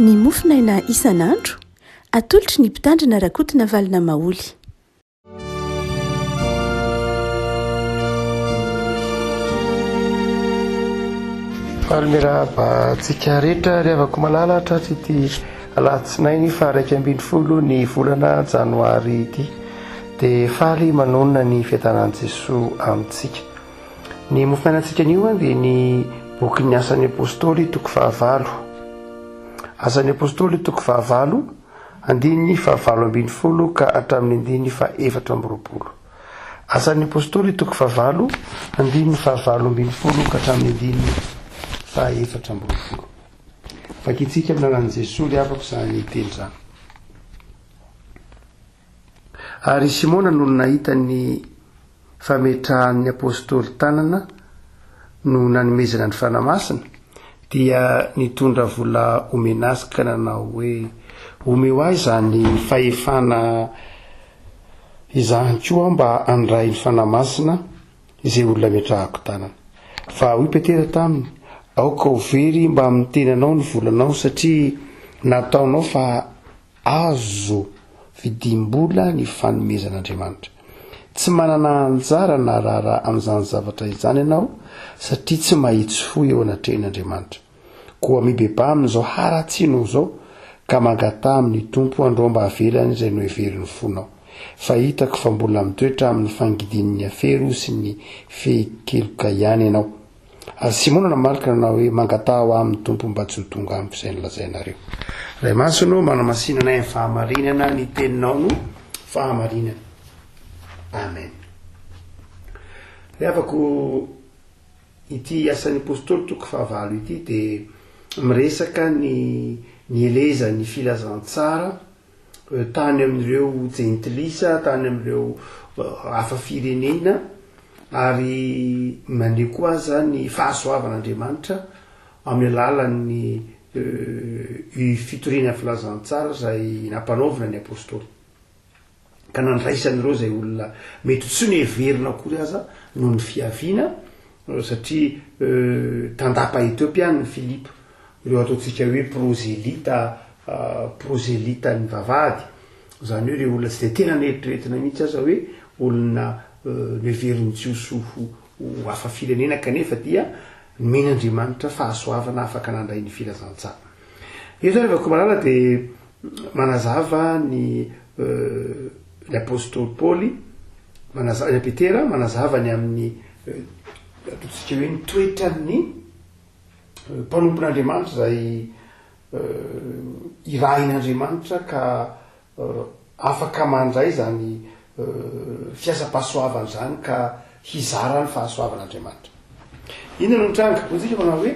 Ny mofonaina isan'andro, atolotry ny Mpitandrina Rakotonavalona Maholy. Faly miarahaba antsika rehetra ry havako malala tratry ity alatsinainy faha 11 ny volana janoary ity. Dia faly manonona ny fiadanan'i Jesoa amintsika. Ny mofonainantsika anio dia ny bokin'ny Asan'ny Apostoly toko fahavalo. Asan'ny Apostoly toko fahavalo, andininy fahavalo 18 ka hatramin'ny andininy faha 24. Asan'ny Apostoly toko fahavalo, andininy fahavalo 18 ka hatramin'ny andininy faha 24. Vakintsika amin'ny anaran'i Jesoa ry havako izany teny izany. Ary i Simona nony nahita ny fametrahan'ny apostoly tanana no nanomezana ny Fanahy Masina, dia nitondra vola omena azy ka nanao hoe, Omeo ahy izany fahefana izany koa aho mba handray ny Fanahy Masina izay olona ametrahako tanana. Fa hoy Petera taminy, Aoka ho very mbamin'ny tenanao ny volanao, satria nataonao fa Azo vidiam-bola ny fanomezan'Andriamanitra. Tsy manana anjara na raharaha amin'izany zavatra izany ianao satria tsy mahitsy fo eo anatrehan'Andriamanitra. Koa mibebaha amin'izao haratsianao izao ka mangataha amin'ny Tompo andreo mba havelany izay noheverin'ny fonao. Fa hitako fa mbola mitoetra amin'ny fangidian'ny afero sy ny fehin-keloka ihany ianao. Ary Simona namaly ka nanao hoe, Mangataha ho ahy amin'ny Tompo mba tsy ho tonga amiko izay nolazainareo. Ray Masina ô, manamasina anay amin'ny fahamarinana, ny teninao no fahamarinana. Amen. Ry havako, ity asan'ny apostoly toko fahavalo ity dia miresaka ny nielezan'ny filazantsara tany amin'ireo jentilisa, tany amin'ireo hafa firenena, ary maneho koa aza ny fahasoavan'Andriamanitra amin'ny alalan'ny fitoriana filazantsara izay nampanaovina ny apostoly. Ka nandraisan'ireo izay olona mety tsy noheverina akory aza noho ny fiaviana, satria tandapa Etiopia ny Filipo, ireo ataontsika hoe prozelita, prozelitan'ny vavahady, izany hoe ireo olona tsy dia tena neritreretina mihitsy aza hoe olona noheverin'ny Jiosy ho ho hafa firenena kanefa dia nomen'Andriamanitra fahasoavana afaka nandray ny filazantsara. Eto ary Vakomalala dia manazava ny ny apostoly Paoly, manazava ny Petera, manazava ny amin'ny ataontsika hoe ny toetran'ny mpanompon'Andriamanitra izay irahin'Andriamanitra ka afaka mandray izany fiasam-pahasoavana izany ka hizara ny fahasoavan'Andriamanitra. Inona no nitranga? Hoy isika manao hoe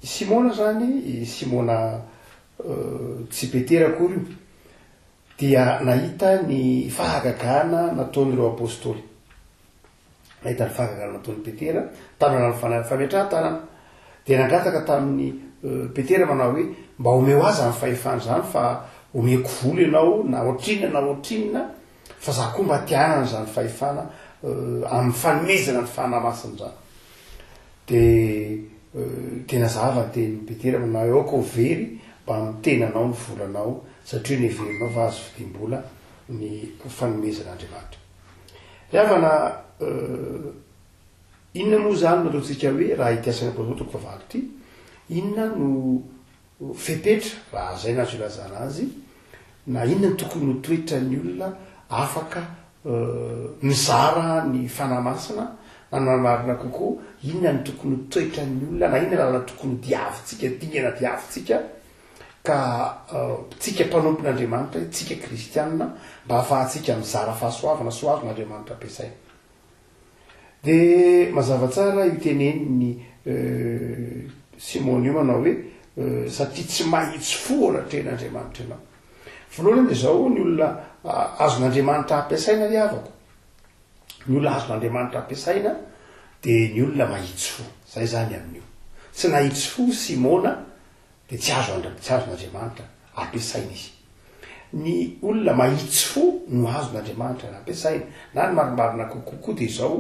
i Simona izany, i Simona tsy Petera akory io, dia nahita ny fahagagana nataon'ireo apostoly. Nahita ny fahagagana nataon'i Petera tamin'ny alalan'ny fanahy fametrahan-tanana. Dia nangataka tamin'i Petera manao hoe, mba omeo ahy izany fahefana izany fa omeko vola ianao na ohatrinona na ohatrinona fa za koa mba te hanana izany fahefana amin'ny fanomezana ny Fanahy Masina izany. Dia dia nazava ny tenin'i Petera manao hoe, aoka ho very mba amin'ny tenanao ny volanao satria neverinao fa azo vidiam-bola ny fanomezan'Andriamanitra. Ry havana, inona moa izany no ataontsika hoe raha ity asan'ny Apostoly toko fahavalo ity, inona no fepetra, raha izay no azo ilazana azy, na inona no tokony ho toetran'ny olona afaka mizara ny Fanahy Masina, na ny marimarina kokoa, inona no tokony ho toetran'ny olona, na inona lalana tokony ho diavintsika, dingana diavintsika, Ka tsika mpanompon'Andriamanitra, tsika kristianina, mba hahafahantsika mizara fahasoavana sy ho azon'Andriamanitra ampiasaina. Dia mazava tsara io tenenin'i Simona io manao hoe, satria tsy mahitsy fo ao anatrehan'Andriamanitra ianao. Voalohany dia izao, ny olona azon'Andriamanitra ampiasaina ry havako, ny olona azon'Andriamanitra ampiasaina dia ny olona mahitsy fo. Izay izany amin'io. Tsy nahitsy fo Simona dia tsy azo andra, tsy azon'Andriamanitra ampiasaina izy. Ny olona mahitsy fo no azon'Andriamanitra nampiasaina. Na ny marimarina kokoa koa dia izao,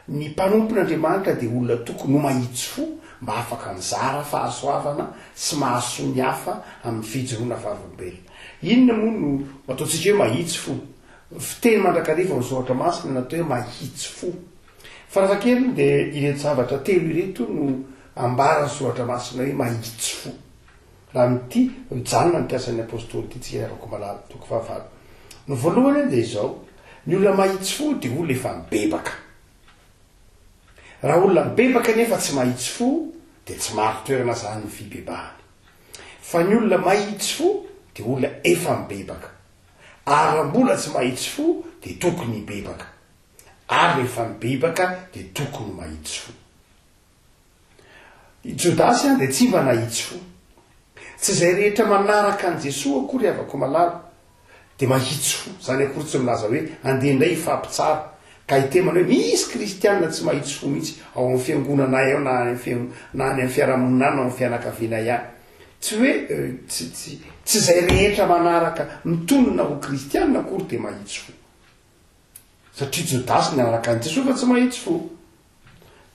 ny mpanompon'Andriamanitra dia olona tokony ho mahitsy fo. mba afaka mizara fahasoavana sy mahasoa ny hafa amin'ny fijoroana vavolombelona. Inona moa no ataontsika hoe mahitsy fo? Fiteny mandrakariva ao amin'ny Soratra Masina ny atao hoe mahitsy fo. Farafahakeliny dia ireto zavatra telo ireto no ambaran'ny Soratra Masina hoe mahitsy fo. Raha amin'ity mijanona ny mpiasan'ny Apostoly ity tsika ry havako malala, toko fahavalo. Ny voalohany dia izao, ny olona mahitsy fo dia olona efa mibebaka. Raha olona mibebaka nefa tsy mahitsy fo dia tsy marin-toerana izany ny fibebahany. Fa ny olona mahitsy fo dia olona efa mibebaka. Ary raha mbola tsy mahitsy fo dia tokony hibebaka. Ary rehefa mibebaka dia tokony ho mahitsy fo. I Jodasy dia tsy mba nahitsy fo. Tsy izay rehetra manaraka an'i Jesoa akory havako malala dia mahitsy fo. Izany akory tsy milaza hoe andeha indray hifampitsara ka hitemana hoe misy kristianina tsy mahitsy fo mihitsy ao amin'ny fiangonanay ao na any amin'ny na any amin'ny fiarahamonina any na ao amin'ny fianakavianay any. Tsy hoe tsy tsy tsy izay rehetra manaraka mitonona ho kristianina akory dia mahitsy fo. Satria Jodasy nanaraka an'i Jesoa fa tsy mahitsy fo.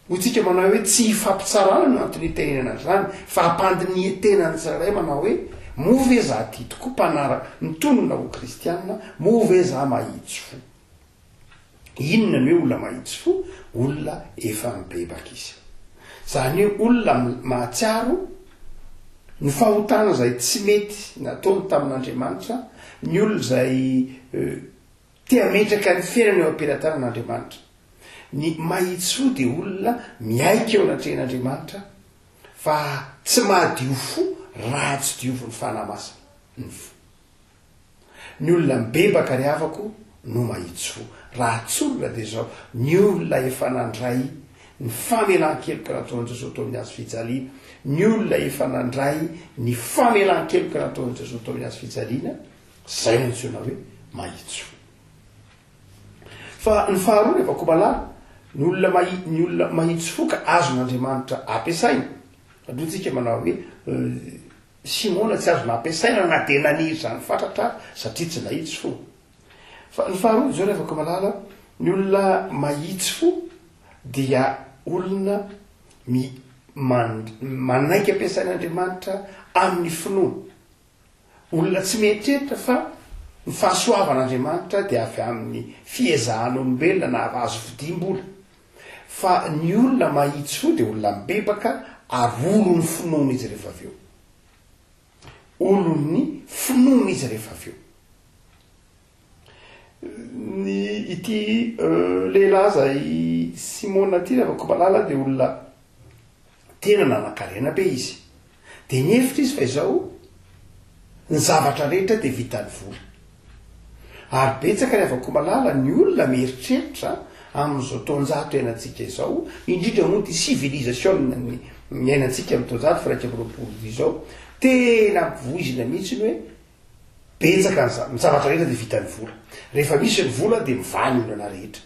Hoy tsika manao hoe tsy hifampitsarana no antony hitenenana an'izany fa hampandinihan-tena ny tsirairay manao hoe moa ve za ty tokoa mpanaraka mitonona ho kristiana, moa ve za mahitsy fo? Inona ny hoe olona mahitsy fo? Olona efa mibebaka izy. Izany hoe olona mahatsiaro ny fahotana izay tsy mety nataony tamin'Andriamanitra, ny olona izay Te hametraka ny fiainany eo am-pelatanan'Andriamanitra. Ny mahitsy fo dia olona miaiky eo anatrehan'Andriamanitra fa tsy mahadio fo raha tsy diovin'ny Fanahy Masina ny fo. Ny olona mibebaka ry havako no mahitsy fo. Raha tsorina dia izao, ny olona efa nandray ny famelan-keloka nataon'i Jesoa tao amin'ny hazo fijaliana, ny olona efa nandray ny famelan-keloka nataon'i Jesoa tao amin'ny hazo fijaliana, Zay no antsoina hoe mahitsy fo. Fa ny faharoa rehefa komalala, ny olona mahi, ny olona mahitsy fo ka azon'Andriamanitra ampiasaina. Aloha tsika manao hoe Simona tsy azo nampiasaina na dia naniry izany fatratra ary satria tsy nahitsy fo. Fa ny faharoa izao rehefa komalala, ny olona mahitsy fo dia olona mi, man, manaiky ampiasain'Andriamanitra amin'ny finoana. Olona tsy mieritreritra fa ny fahasoavan'Andriamanitra dia avy amin'ny fiezahan'olombelona na avy azo vidiam-bola. Fa ny olona mahitsy fo dia olona mibebaka ary olon'ny finoana izy rehefa avy eo. Olon'ny finoana izy rehefa avy eo. Ny ity lehilahy izay Simona ity Ravakomalala dia olona Tena nanankarena be izy. Dia nihevitra izy fa izao, ny zavatra rehetra dia vitan'ny vola. Ary betsaka ry havako malala ny olona mieritreritra amin'izao taonjato iainantsika izao, indrindra moa ity civilisation iainantsika amin'ny taonjato faha 21 ity izao, tena ampovoizina mihitsy ny hoe betsaka ny ny zavatra rehetra dia vitan'ny vola. Rehefa misy ny vola dia mivaha ny olana rehetra.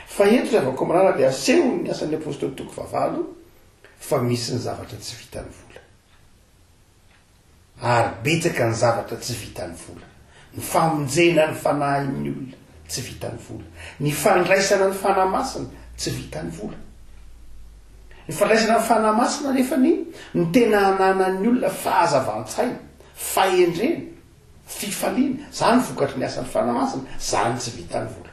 Fa eto ry havako malala dia asehon'ny asan'ny apostoly toko fahavalo fa misy ny zavatra tsy vitan'ny vola. Ary betsaka ny zavatra tsy vitan'ny vola. Ny famonjena ny fanahin'ny olona tsy vitan'ny vola. Ny fandraisana ny Fanahy Masina tsy vitan'ny vola. Ny fandraisana ny Fanahy Masina nefany no tena ananan'ny olona fahazavan-tsaina. Fahendrena, fifaliana, zany vokatry ny asan'ny Fanahy Masina, zany tsy vitan'ny vola.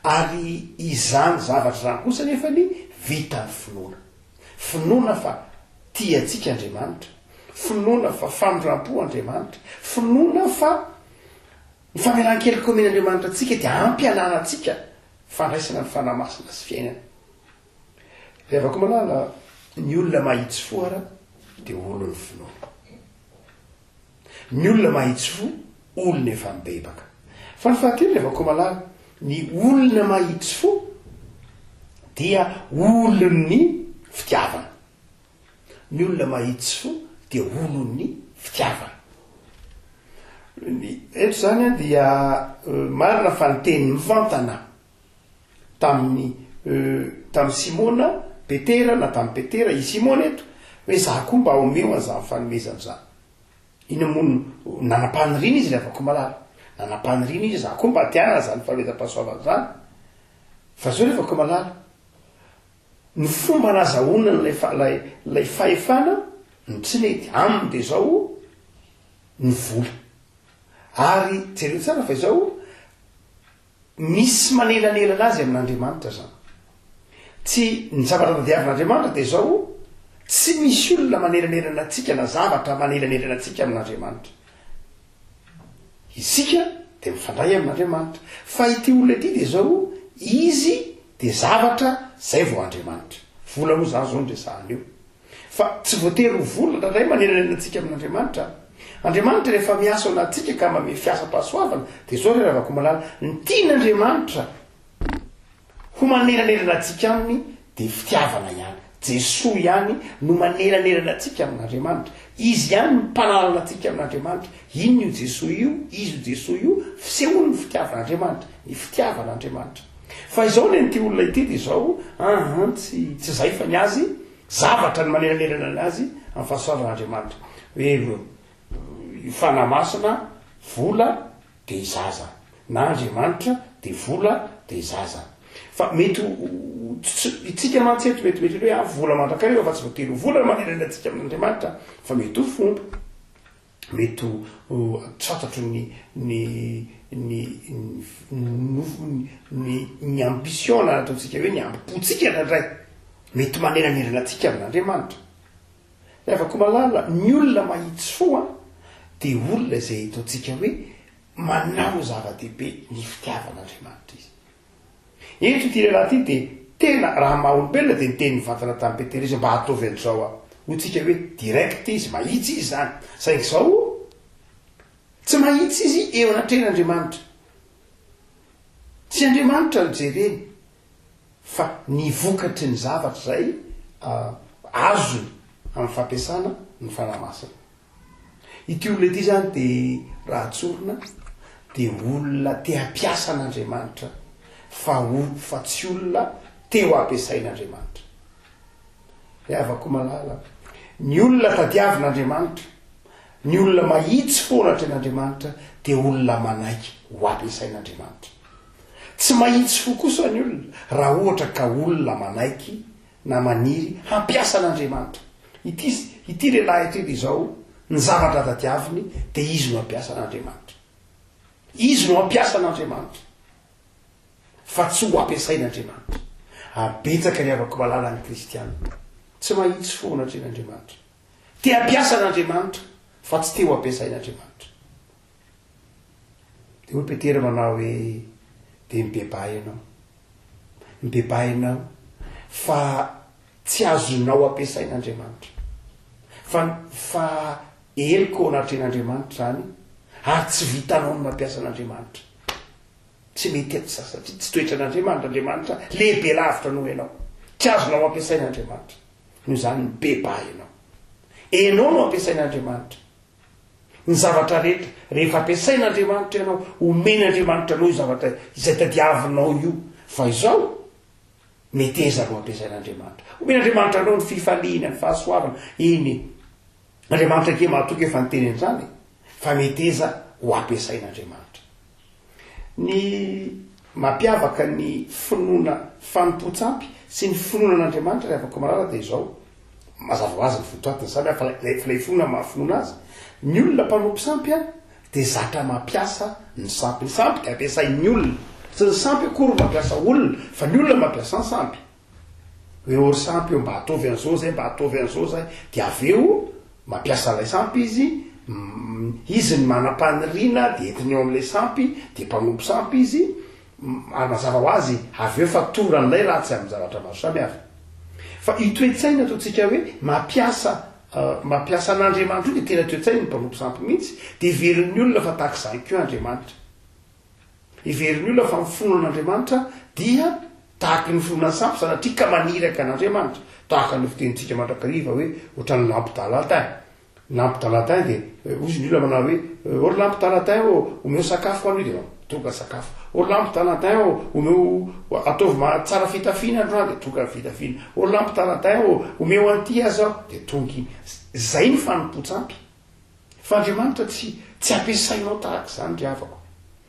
Ary izany zavatra izany kosa anefa ny vitan'ny finoana. Finoana fa tia antsika Andriamanitra, finoana fa famindram-po Andriamanitra, finoana fa ny famelan-keloka omen'Andriamanitra antsika dia ampy ananantsika fandraisana ny Fanahy Masina sy fiainana. Ry havako malala, ny olona mahitsy fo ara dia olon'ny finoana. Ny olona mahitsy fo, olona efa mibebaka. Fa ny fahatelo ry havako malala, ny olona mahitsy fo dia olon'ny fitiavana. Ny olona mahitsy fo dia olon'ny fitiavana. Ny, eto izany an dia marina fa ny teny mivantana tamin'i tamin'i Simona Petera na tamin'i Petera i Simona eto hoe za koa mba omeo an'izany fanomezana izany. Inona moa no nanam-paniriana izy ry havako malala. Nanam-paniriana izy za koa mba te hanana izany fanomezam-pahasoavana izany. Fa zao ry havako malala. Ny fomba nazahoana an'ilay ilay ilay fahefana no tsy nety. Aminy dia izao ny vola. Ary jereo tsara fa izao, misy manelanelana azy amin'Andriamanitra izany. Tsy, ny zavatra tadiavin'Andriamanitra dia izao, tsy misy olona manelanelana antsika na zavatra manelanelana antsika amin'Andriamanitra. Isika dia mifandray amin'Andriamanitra. Fa ity olona ity dia izao, izy dia zavatra izay vao Andriamanitra. Vola moa izany izao no resahana eo. Fa tsy voatery ho vola indraindray manelanelana antsika amin'Andriamanitra. Andriamanitra rehefa miasa ao anatintsika ka manome fiasam-pahasoavana dia izao ry Ravakomalala, ny tian'Andriamanitra ho manelanelana antsika aminy dia fitiavana ihany. Jesoa ihany no manelanelana antsika amin'Andriamanitra. Izy ihany no mpanalana antsika amin'Andriamanitra. Inona io Jesoa io? Izy io Jesoa io, fisehoan'ny fitiavan'Andriamanitra, ny fitiavan'Andriamanitra. Fa izao ny an'ity olona ity dia izao, an, tsy, tsy izay fa ny azy, zavatra ny manelanelana ny azy amin'ny fahasoavan'Andriamanitra. Hoe io Fanahy Masina, vola, dia zaza. Na Andriamanitra dia vola dia zaza. Fa mety ho, tsy, itsika mantsy eto mety mety hoe ah, vola mandrakariva fa tsy voatery ho vola no manelanelana antsika amin'Andriamanitra, fa mety ho fomba. Mety ho tsy fantatro ny ny ny nofo ny ny ambition na ataontsika hoe ny ambipontsika indraindray mety manelanelana antsika amin'Andriamanitra. Ry havako malala, ny olona mahitsy fo an dia olona izay ataontsika hoe manao zava-dehibe ny fitiavan'Andriamanitra izy. Eto ity lehilahy ity dia tena, raha maha olombelona dia niteny nivantana tamin'i Petera izy mba ataovy an'izao aho. Hoy tsika hoe direct izy, mahitsy izy izany. Saingy izao, tsy mahitsy izy eo anatrehan'Andriamanitra. Tsy Andriamanitra no jereny fa ny vokatry ny zavatra izay azony amin'ny fampiasana ny Fanahy Masina. Ity olona ity izany dia raha tsorina dia olona te hampiasa an'Andriamanitra fa o fa tsy olona te ho ampiasain'Andriamanitra. Ry havako malala, ny olona tadiavin'Andriamanitra, ny olona mahitsy fo anatrehan'Andriamanitra dia olona manaiky ho ampiasain'Andriamanitra. Tsy mahitsy fo kosa ny olona raha ohatra ka olona manaiky na maniry hampiasa an'Andriamanitra. Ity, ity lehilahy ity dia izao, ny zavatra tadiaviny dia izy no hampiasa an'Andriamanitra. Izy no hampiasa an'Andriamanitra, fa tsy ho ampiasain'Andriamanitra. Ary betsaka ny havako malala ny kristiana, tsy mahitsy fo anatrehan'Andriamanitra. Te hampiasa an'Andriamanitra, fa tsy te ho ampiasain'Andriamanitra. Dia hoy Petera manao hoe, dia mibebaha ianao. Mibebaha ianao fa tsy azonao ampiasaina Andriamanitra. Fa, fa heloka ao anatrehan'Andriamanitra izany ary tsy vitanao ny mampiasa an'Andriamanitra. Tsy mety eto za satria tsy toetran'Andriamanitra. Andriamanitra lehibe lavitra noho ianao. Tsy azonao ampiasaina Andriamanitra. Noho izany mibebaha ianao. Ianao no ampiasain'Andriamanitra. Ny zavatra rehetra, rehefa ampiasain'Andriamanitra ianao, omen'Andriamanitra anao io zavatra izay tadiavinao io. Fa izao, meteza no ampiasain'Andriamanitra. Omen'Andriamanitra anao ny fifaliana, ny fahasoavana. Eny e, Andriamanitra ange mahatoky efa niteny an'izany e. Fa meteza ho ampiasain'Andriamanitra. Ny mampiavaka ny finoana fanompoan-tsampy sy ny finoana an'Andriamanitra ry havako malala dia izao, mazava ho azy ny votoatiny samy hafa fa ilay finoana maha finoana azy, ny olona mpanompo sampy an dia zatra mampiasa ny sampy, ny sampy dia ampiasain'ny olona, tsy ny sampy akory no mampiasa olona fa ny olona mampiasa ny sampy. Hoe ô ry sampy ô mba ataovy an'izao zay, mba ataovy an'izao zay, dia avy eo mampiasa an'ilay sampy izy, izy ny manam-paniriana dia entiny eo amin'ilay sampy, dia mpanompo sampy izy, ary mazava ho azy avy eo fatoran'ilay ratsy amin'ny zavatra maro samihafa. Fa io toe-tsaina ataontsika hoe mampiasa mampiasa an'Andriamanitra io dia tena toe-tsain'ny mpanompo sampy mihitsy, dia heverin'ny olona fa tahaka izany koa Andriamanitra. Heverin'ny olona fa ny finoana an'Andriamanitra dia tahaky ny finoana ny sampy sanatria ka maniraka an'Andriamanitra. Tahaka ny fitenintsika mandrakariva hoe ohatran'ny lampe d'Aladin. Lampe d'Aladin dia hozy ny olona manao hoe ô ry lampe d'Aladin ô, omeo sakafo anio dia tonga sakafo. Ô ry lampe d'Aladin ô, omeo ataovy tsara fitafiana androany dia tonga ny fitafiana. Ô ry lampe d'Aladin ô, omeo an'ity aza aho dia tonga iny. Izay ny fanompoan-tsampy. Fa Andriamanitra tsy tsy ampiasainao tahaka izany ry havako.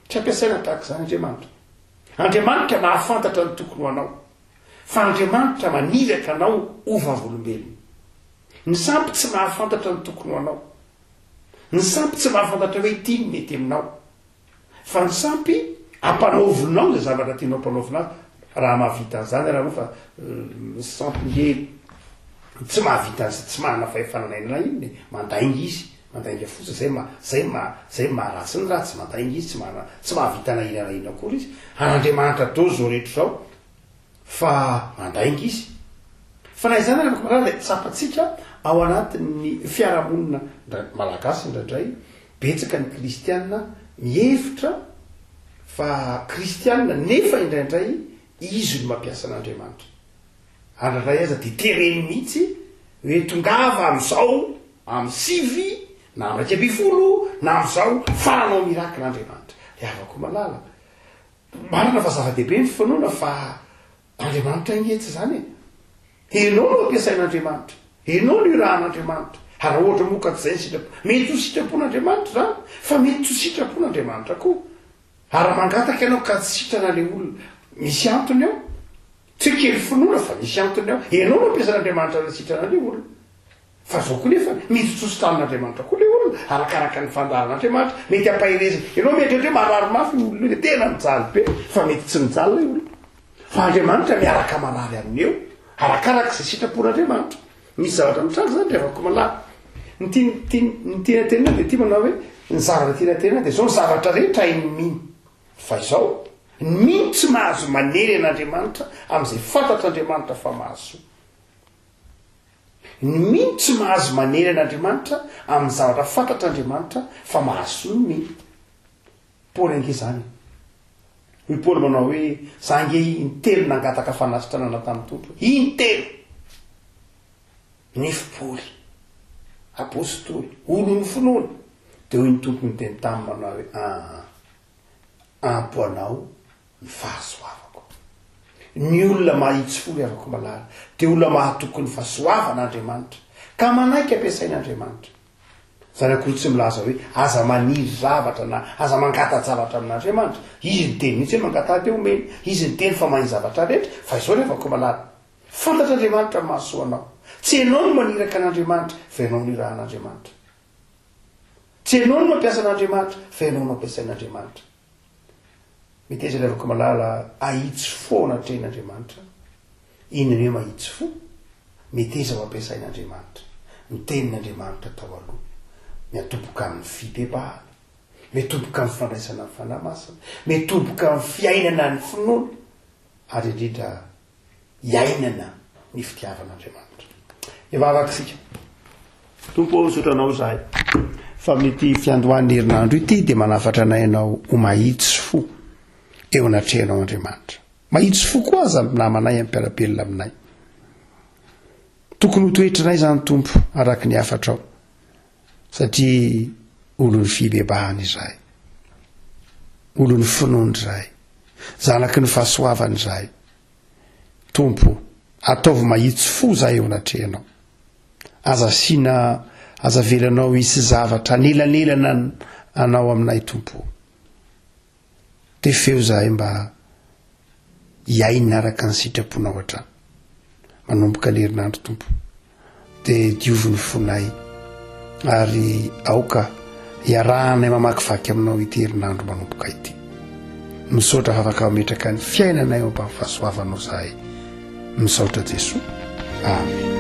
Tsy ampiasaina tahaka izany Andriamanitra. Andriamanitra mahafantatra ny tokony ho anao. Fa Andriamanitra maniraka anao ho vavolombelony. Ny sampy tsy mahafantatra ny tokony ho anao. Ny sampy tsy mahafantatra hoe ity no mety aminao. Fa ny sampy ampanaovinao izay zavatra tianao ampanaovina azy, raha mahavita an'izany ary aloha fa ny sampy nge tsy mahavita an'izay, tsy manana fahefana na inona na inona e, mandainga izy, mandainga fotsiny, zay ma, zay ma, zay maharatsy ny ratsy, mandainga izy, tsy manana, tsy mahavita na inona na inona akory izy, an'Andriamanitra daholo izao rehetra izao. Fa mandainga izy. Fa na izany ary koa dia tsapantsika ao anatin'ny fiarahamonina malagasy indraindray, betsaka ny kristiana mihevitra fa kristiana nefa indraindray izy no mampiasa an'Andriamanitra. Ary indraindray aza dia tereny mihitsy hoe tongava amin'izao, amin'ny sivy na amin'ny 11 na amin'izao fa hanao miracle Andriamanitra. Ry havako malala, Marina fa zava-dehibe ny finoana fa Andriamanitra ange tsy izany e! Enao no ampiasain'Andriamanitra, enao no irahan'Andriamanitra, ary raha ohatra moa ka tsy izay ny sitrapo, mety ho sitrapon'Andriamanitra izany, fa mety tsy ho sitrapon'Andriamanitra koa. Ary raha mangataka ianao ka tsy sitrana ilay olona, misy antony ao. Tsy hoe kely finoana fa misy antony ao. Enao no ampiasain'Andriamanitra hanasitrana ilay olona. Fa zao koa nefa, mety tsy ho sitran'Andriamanitra koa ilay olona, arakaraka ny fandaharan'Andriamanitra, mety ampaherezina, ianao mieritreritra hoe marary mafy io olona io dia tena mijaly be, fa mety tsy mijaly ilay olona, fa Andriamanitra miaraka marary aminy eo, arakaraka izay sitrapon'Andriamanitra. Misy zavatra mitranga izany ry havako malala. Ny tiany, tiany, ny tiana tenena dia ity manao hoe, ny zavatra tiana tenena dia izao, ny zavatra rehetra hain'ny mino. Fa izao, ny mino tsy mahazo manery an'Andriamanitra amin'izay fantatr'Andriamanitra fa mahasoa. Ny mino tsy mahazo manery an'Andriamanitra amin'ny zavatra fantatr'Andriamanitra fa mahasoa ny mino. Paoly ange izany e. Hoy Paoly manao hoe, za ange intelo nangataka fanasitranana tamin'ny Tompo. Intelo! Nefo Paoly, apostoly, olon'ny finoana, dia hoy ny Tompo niteny taminy manao hoe, aa, ampy ho anao ny fahasoavako. Ny olona mahitsy fo ry havako malala dia olona mahatoky ny fahasoavan'Andriamanitra ka manaiky ampiasain'Andriamanitra. Izany akory tsy milaza hoe aza maniry zavatra na aza mangata-javatra amin'Andriamanitra. Izy niteny mihitsy hoe mangataha dia omeny. Izy niteny fa mahay ny zavatra rehetra. Fa izao ry havako malala, fantatr'Andriamanitra ny mahasoa anao. Tsy ianao no maniraka an'Andriamanitra fa ianao no irahan'Andriamanitra. Tsy ianao no mampiasa an'Andriamanitra fa ianao no ampiasain'Andriamanitra. Meteza ry havako malala ahitsy fo anatrehin'Andriamanitra. Inona ny hoe mahitsy fo? Meteza ho ampiasain'Andriamanitra. Ny tenin'Andriamanitra tao aloha. Miatomboka amin'ny fibebahana. Miatomboka amin'ny fandraisana ny Fanahy Masina. Miatomboka amin'ny fiainana ny finoana. Ary indrindra iainana ny fitiavan'Andriamanitra. Hivavaka isika. Tompo ô, misaotra Anao izahay fa amin'ity fiandohan'ny herinandro ity dia manafatra anay Ianao ho mahitsy fo eo anatrehanao Andriamanitra. Mahitsy fo koa aza ny namanay amin'ny mpiara-belona aminay. Tokony ho toetrinay izany Tompo araka ny hafatrao satria olon'ny fibebahana izahay. Olon'ny finoana izahay. Zanaky ny fahasoavana izahay. Tompo, ataovy mahitsy fo izahay eo anatrehanao. Aza asiana, aza avelanao hisy zavatra hanelanelana anao aminay, Tompo. Tefeo izahay mba hiaina araka ny sitraponao hatrany. Manomboka ny herinandro, Tompo. Dia diovy ny fonay ary aoka hiarahanay mamakivaky aminao ity herinandro manomboka ity. Misaotra fa afaka mametraka ny fiainanay eo ambany fahasoavanao zahay. Misaotra Jesoa. Amen.